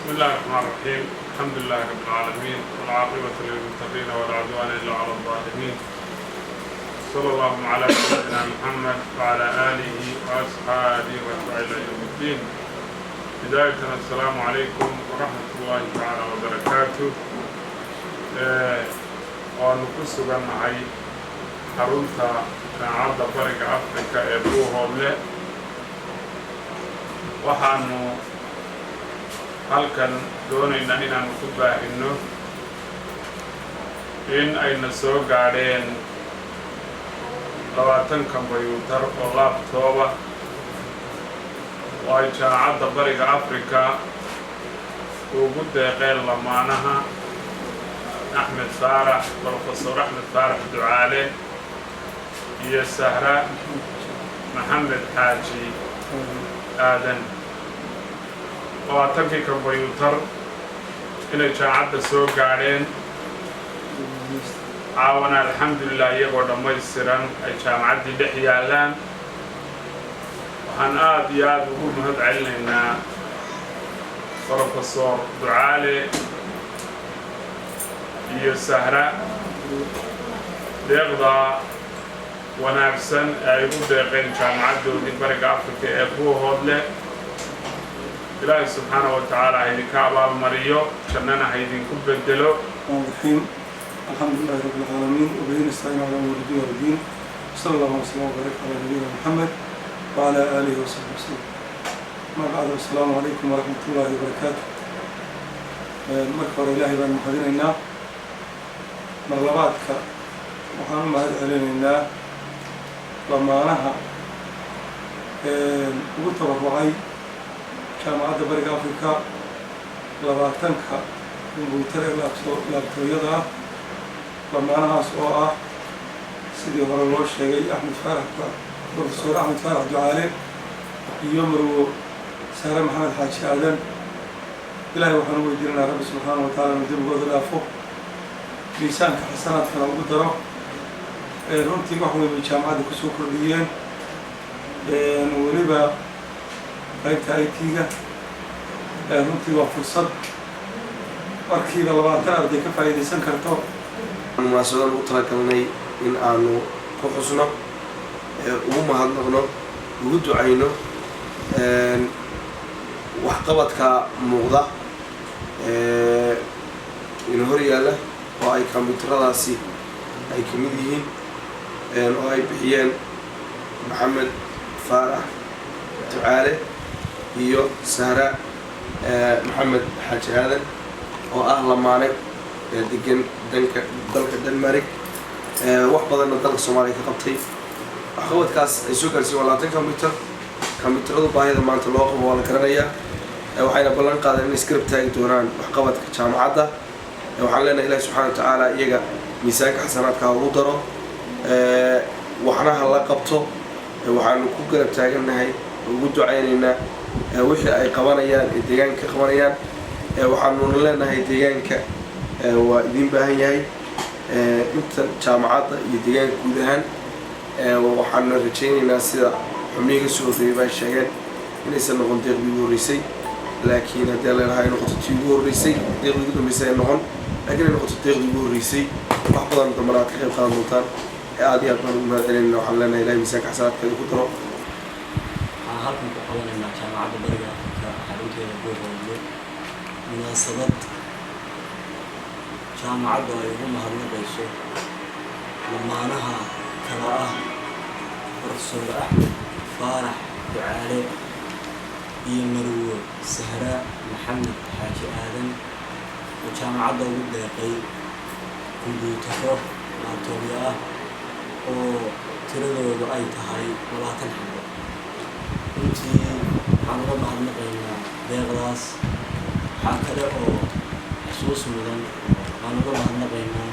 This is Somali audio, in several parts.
بسم الله الرحمن الرحيم، الحمد لله رب العالمين، والعاقبة للمتقين، ولا عدوان إلا على الظالمين. صلى الله على سيدنا محمد وعلى آله وأصحابه وأتباعه إلى يوم الدين. بداية، السلام عليكم ورحمة الله تعالى وبركاته. Waanu ku sugannahay xarunta Jaamacadda Bariga Afrika ee Buuhoodle. Waxaanu halkan doonaynaa inaanu ku baahinno in ayna soo gaadheen 20 kombyuutar oo laptop ah oo ay Jaamacadda Bariga Afrika ugu deeqeen lamaanaha Axmed Faarax, Professor Axmed Faarax Ducaale iyo Sahra Maxamed Xaaji Aadan. 20kii kombyuutar inay jaamacadda soo gaadheen caawana, alxamdulilah, iyagoo dhammaystiran ay jaamacaddii dhex yaallaan. Waxaan aada iyo aada ugu mahad celinaynaa Professor Ducaale iyo Sahra deeqda wanaagsan ee ay ugu deeqeen jaamacaddoodii Bariga Afrika ee Buuhoodle. Ilaahay subxaana wa tacaala ha idinka abaalmariyo, jannana ha idinku bedelo. الرحيم، الحمد لله رب العالمين، وبه نستعين على امور الدنيا والدين، صلى الله وسلم وبارك على نبينا محمد وعلى اله وصحبه وسلم. ما بعد، السلام عليكم ورحمة الله وبركاته. Marka hore Ilaahay baan mahadinaynaa. Mar labaadka waxaan u mahad celinaynaa lamaanaha ugu tabarucay Jaamacadda Bariga Africa 20ka kombyuutar ee laptopyada ah. Lamaanahaas oo ah, sidii hore loo sheegay, Axmed Faarax, Professor Axmed Faarax Ducaale iyo marwo Sahre Maxamed Xaaji Aadan. Ilahay waxaan u weydiinanaa Rabbi subxaana wa tacala inuu dembigooda dhaafo, miisaanka xasanaadkana ugu daro. Runtii wax weyn bay jaamacadda kusoo kordhiyeen, weliba qaybta IT-ga. Runtii waa fursad markiiba 20 arday ka faa'iidaysan karto. Munaasabadan ugu talagalnay in aanu ku xusno, ugu mahadnaqno, ugu ducayno waxqabadka muuqda ina hor yaalla oo ay kombyuutaradaasi ay ka mid yihiin, oo ay bixiyeen Maxamed Faarax Ducaale iyo Sahra Maxamed Xaaji Aadan, oo ah lamaane degan danka dalka Denmark, wax badanna dalka Soomaaliya ka qabtay. Waxqabadkaas ay soo gaarsiin waa 20 combyuter. Combyuteradu baahida maanta loo qabo waa la garanayaa, waxayna ballan qaadeen inay isgarab taagi doonaan waxqabadka jaamacadda. Waxaan leenahay, Ilahi subxana wa tacaala iyaga miisaanka xasanaadka ha ugu daro, waxna ha la qabto. Waxaanu ku garab taagannahay, ugu ducaynaynaa wixii ay qabanayaan ee deegaanka ka qabanayaan. Waxaanuna leenahay, deegaanka waa idiin baahan yahay, inta jaamacadda iyo deegaanka guud ahaan. Waxaana rajaynaynaa, sida xubnihii ka soo horreeyay baa sheegeen, inaysan noqon deeqdii ugu horreysay, laakiin haddii la ay noqoto tii ugu horreysay, deeqdii ugu dambeysay ay noqon, laakiin ay noqoto deeqdii ugu horreysay, wax badan dambana aad ka qayb qaadan doontaan. Aad iyo aad baan ugu mahad celinayna. Waxaan leenahay, Ilahay miisaanka xasanaadkeeda ku daro. Waxaan halkan ku qabanaynaa Jaamacadda Bariga Afrika xarunteeda Buuhoodle munaasabad jaamacaddu ay ugu mahadnaqayso lamaanaha kala ah Professor Axmed Faarax Ducaale iyo marwo Sahra Maxamed Xaaji Aadan, oo jaamacadda ugu deeqay kombyuutaro laptopyo ah oo tiradoodu ay tahay 20 xabo. Runtii waxaan uga mahadnaqaynaa deeqdaas. Waxaa kale oo xusuus mudan waan uga mahadnaqaynaa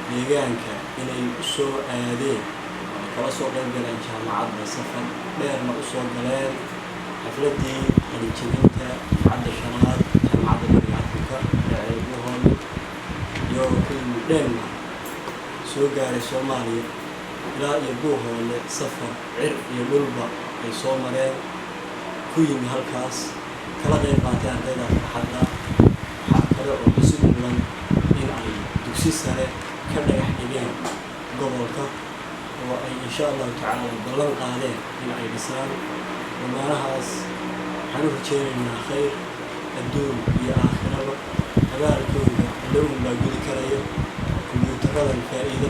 deegaanka inay u soo aadeen oo ay kala soo qayb galeen jaamacadda, safar dheerna usoo galeen xafladdii qalinjebinta dufcadda shanaad Jaamacadda Bariga Afrika ee Ceelbuhoole, iyagoo ka yimid Denmark, soo gaaray Soomaaliya ilaa iyo Buuhoole, safar cir iyo dhulba ay soo mareen, ku yimi halkaas, kala qayb qaatay ardayda farxadda. ka dhagax dhigeen gobolka oo ay insha Allahu tacaala ballan qaadeen in ay dhisaan. Lamaanahaas waxaan u rajeynaynaa khayr adduun iyo aakhiraba. Abaalkooda Alle uun baa gudi karaya. Kombiyuutaradan faa'iido